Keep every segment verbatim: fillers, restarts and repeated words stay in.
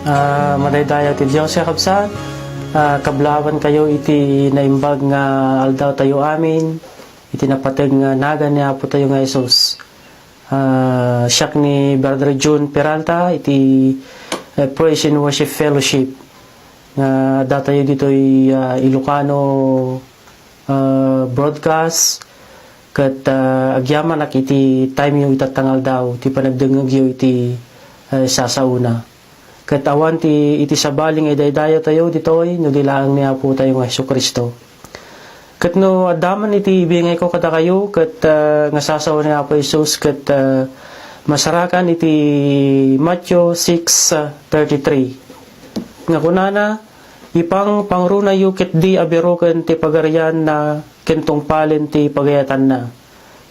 Ah, madaydayaw ti Dios, kakabsat. Ah, kablawan kayo iti naimbag nga aldaw tayo amin, iti napateg nga nagan ni Apo tayo nga Jesus. Ah, siak ni Brother June Peralta iti, eh, Praise and Worship Fellowship nga datayo ditoy, ah, Ilocano, ah, broadcast, ket, ah, agyamanak iti time yo itatta nga aldaw, ti panagdengngegyo iti, eh, sasaona. Ket awan ti, iti sabali nga idaydayaw tayo ditoy, no di laeng ni Apo tayo nga Jesu-Cristo. Ket no adda man iti ibingayko kadakayo, ket, ah, nga sasaona ni Apo Jesus, ket, ah, masarakan iti Matthew six thirty-three. Nga kunana, "Ipangpangrunayo ketdi a biroken ti pagarianna ken tungpalen ti pagayatanna,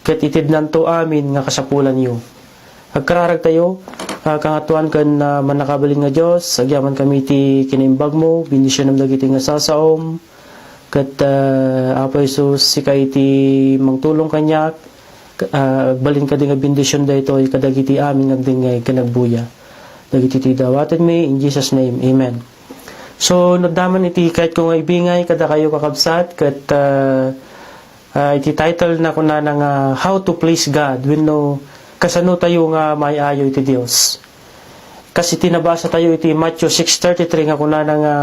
ket itednanto amin nga kasapulanyo." Agkararagtayo, ah, Kangatoan ken, ah, Mannakabalin nga Dios, agyamankami iti kinaimbagmo, bendisionem dagiti nga sasaom, ket, ah, Apo Jesus, sika iti mangtulong kaniak, ah, agbalin kadi nga bendision daytoy kadagiti amin nga agdengngeg ken agbuya. Dagiti ti dawatenmi, in Jesus' name, amen. So, no adda man iti kayatko nga ibingay kadakayo, kakabsat, ket, ah, ah, iti title na kunana nga How to Please God, wenno kasano tayo nga maay-ayo iti Dios. Kas iti nabasa tayo iti Matthew six thirty-three nga kunana nga,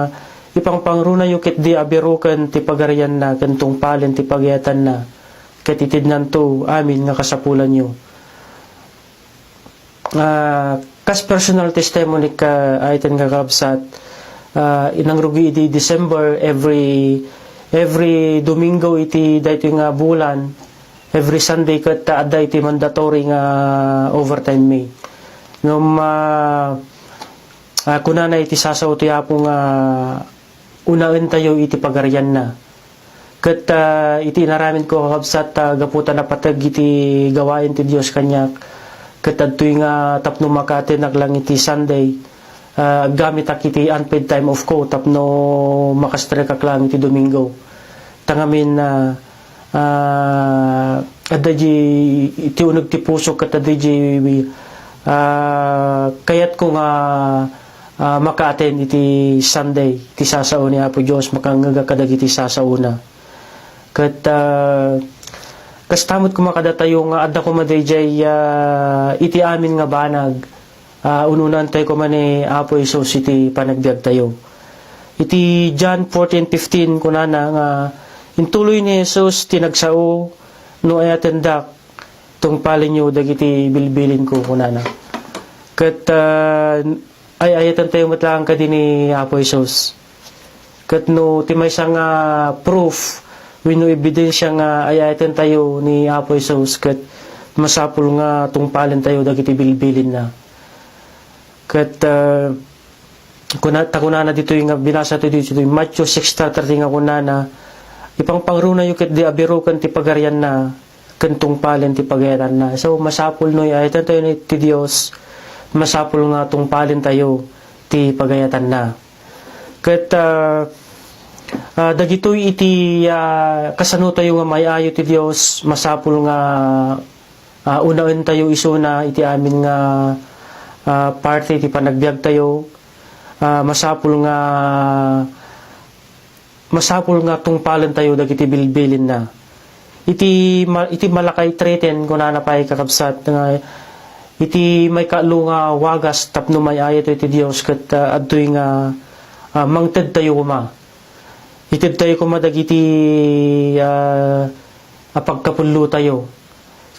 "Ipangpangrunayo ketdi a biroken ti pagarianna ken tungpalen ti pagayatanna, ket itednanto amin nga kasapulanyo." Ah, kas personal testimony ka, ay ten, kakabsat, ah, inangrugi idi December, every, every Domingo iti daytoy nga bulan, every Sunday ket adda iti mandatory nga overtime mi. Ngem, ah, ah, kunana iti sasao ti Apo nga unaentayo iti pagarianna. Ket, ah, iti inaramidko, kakabsat, ah, gapu ta napateg iti gawain ti Dios kaniak, ket adtoy nga tapno makaatenak lang iti Sunday, ah, aggamitak iti unpaid time off ko tapno makastrekak lang iti Domingo. Ta ngamin, ah, ah, adda di ti uneg ti puso ket adda di, ah, kayatko nga, ah, makaaten iti Sunday, iti sasao ni Apo Dios, makangngegak kadagiti sasaona. Ket, ah, kasta met koma kadatayo nga adda koma daydiay, ah, iti amin nga banag, ah, un-unaentayo koma ni Apo Jesus iti panagbiagtayo. Iti John fourteen fifteen, kunana nga, "Intuloy ni Jesus ti nagsao, 'No ayatendak, tungpalenyo dagiti bilbilinko,'" kunana. Ket, ah, ay-ayatentayo met laeng kadi ni Apo Jesus. Ket no ti maysa nga proof wenno ebidensia nga ay-ayatentayo ni Apo Jesus, ket masapul nga tungpalentayo dagiti bilbilinna. Ket, ah, kuna-, ta kunana ditoy nga binasa to ditoy Matthew six thirty nga kunana, "Ipangpangrunayo ketdi a biroken ti pagarianna ken tungpalen ti pagayatanna." So, masapul no ay-ayatentayo ni, ti Dios, masapul nga tungpalentayo ti pagayatanna. Ket, ah, ah, dagitoy iti, ah, kasano tayo nga maay-ayo ti Dios, masapul nga, ah, unaentayo isuna iti amin nga, ah, parte ti panagbiagtayo. Ah, masapul nga, masapul nga tungpalentayo dagiti bilbilinna. Iti ma-, iti Malakay three ten, kunana pay, kakabsat, nga iti maikatlo nga wagas tapno maay-ayo tayo iti Dios ket, ah, adtoy nga, ah, mangtedtayo koma. Itedtayo koma dagiti, ah, a pagkapullotayo.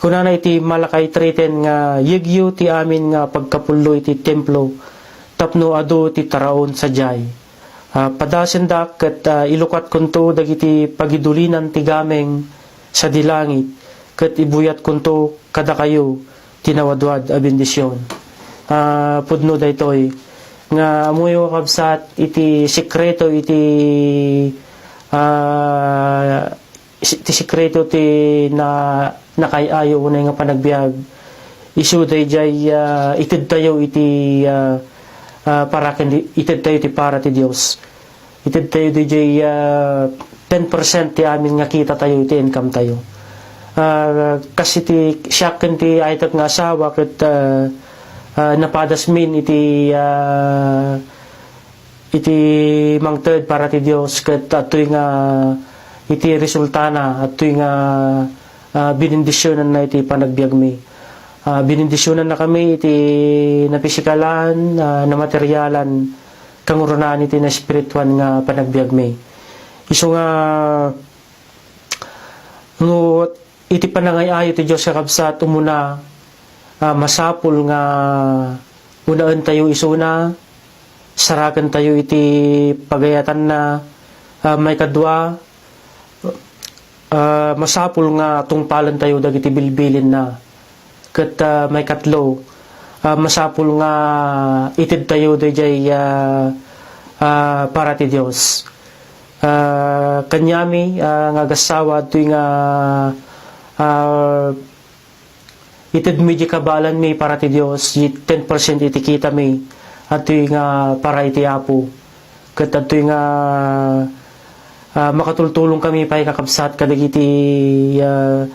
Kunana iti Malakay three ten nga, "Yegyo ti amin nga pagkapullo iti templo tapno adu ti taraon sadiay. Ah, padasendak ket, ah, ilukatkonto dagiti pagidulinan ti gameng sadi langit, ket ibuyatkonto kadakayo ti nawadwad a bendision." Ah, pudno daytoy nga ammoyo, kakabsat, iti sekreto iti, ah, si-, ti sekreto ti na-, nakaay-ayo unay nga panagbiag. Isu daydiay, ah, itedtayo iti, ah, ah, para ken di-, itedtayo ti para ti Dios. Itedtayo daydiay, ah, ten percent ti amin nga kitatayo iti income tayo. Ah, kas iti siak ken ti aytek nga asawa ket, ah, ah, napadasmin iti, ah, iti mangted para ti Dios, ket adtoy nga iti resultana, adtoy nga, ah, binendisionanna iti panagbiagmi. Ah, binendisionanna kami iti napisikalan, ah, namaterialan, kangrunaan iti naespirituan nga panagbiagmi. Isu nga, no, iti panangay-ayo ti Dios, kakabsat, umuna, ah, masapul nga unaentayo isuna, sarakentayo iti pagayatanna, ah, maikadua, ah, masapul nga tungpalentayo dagiti bilbilinna. Ket, ah, maikatlo, ah, masapul nga itedtayo daydiay, ah, ah, para ti Dios. Ah, kaniami, ah, nga agassawa, adtoy nga, ah, itedmi di kabaelanmi para ti Dios, di ten percent iti kitami, adtoy nga para iti Apo. Ket adtoy nga, ah, makatultulongkami pay, kakabsat, kadagiti, ah,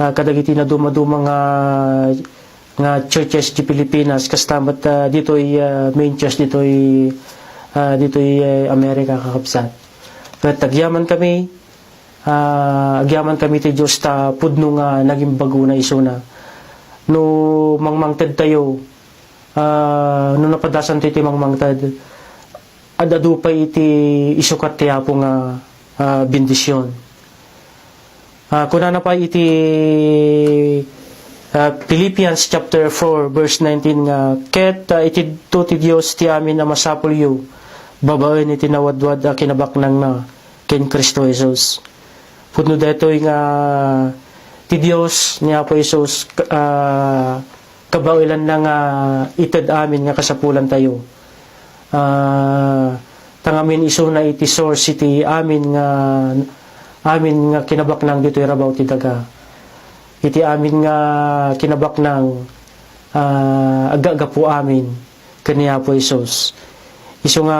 ah, kadagiti nadumaduma nga, nga churches di Pilipinas, kasta met, ah, ditoy, ah, main church ditoy, ah, ditoy, eh, America, kakabsat. Ket agyamankami, ah, agyamankami ti Dios ta pudno nga nagimbago na isuna. No mangmangtedtayo, ah, no napadasanto iti mangmangted, ad-adu pay iti isukat ti Apo nga, ah, bendision. Ah, kunana pay iti, ah, Philippians chapter four, verse nineteen nga, "Ket, ah, itedto ti Dios ti amin a masapulyo babaen iti nawadwad a kinabaknangna ken Cristo Jesus." Pudno daytoy nga ti Dios ni Apo Jesus, ah, kabaelanna nga ited amin nga kasapulantayo. Ah, ta ngamin isuna iti source iti amin nga, amin nga kinabaknang ditoy rabaw ti daga. Iti amin nga kinabaknang, ah, aggapu amin ken ni Apo Jesus. Isu nga,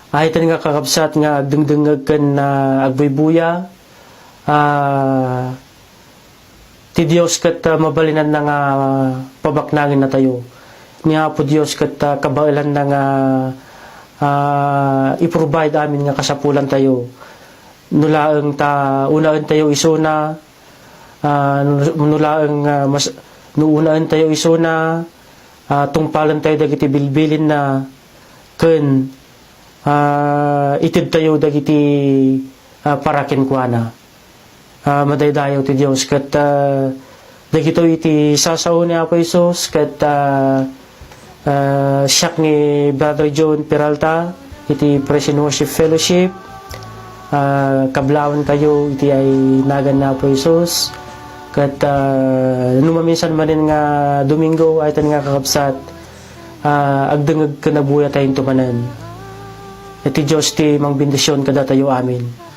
ayten nga, kakabsat, nga agdengdengngeg ken, ah, agbuybuya, ah, ti Dios ket, ah, mabalinanna nga pabaknangennatayo. Ni Apo Dios ket, ah, kabaelanna nga, ah, i-provide amin nga kasapulantayo. No laeng ta unaentayo isuna, ah, no, no laeng, ah, mas-, no unaentayo isuna, ah, tungpalentayo dagiti bilbilinna ken, ah, itedtayo dagiti, ah, para kenkuana. Ah, madaydayaw ti Dios ket, ah, dagitoy iti sasao ni Apo Jesus ket, ah, ah, siak ni Brother John Peralta iti Praise and Worship Fellowship. Ah, kablawankayo iti ay nagan ni Apo Jesus. Ket, ah, no maminsan manen nga Domingo, ayten nga, kakabsat, ah, agdengngeg ken agbuyatayo manen. Iti Dios ti mangbendision kadatayo amin.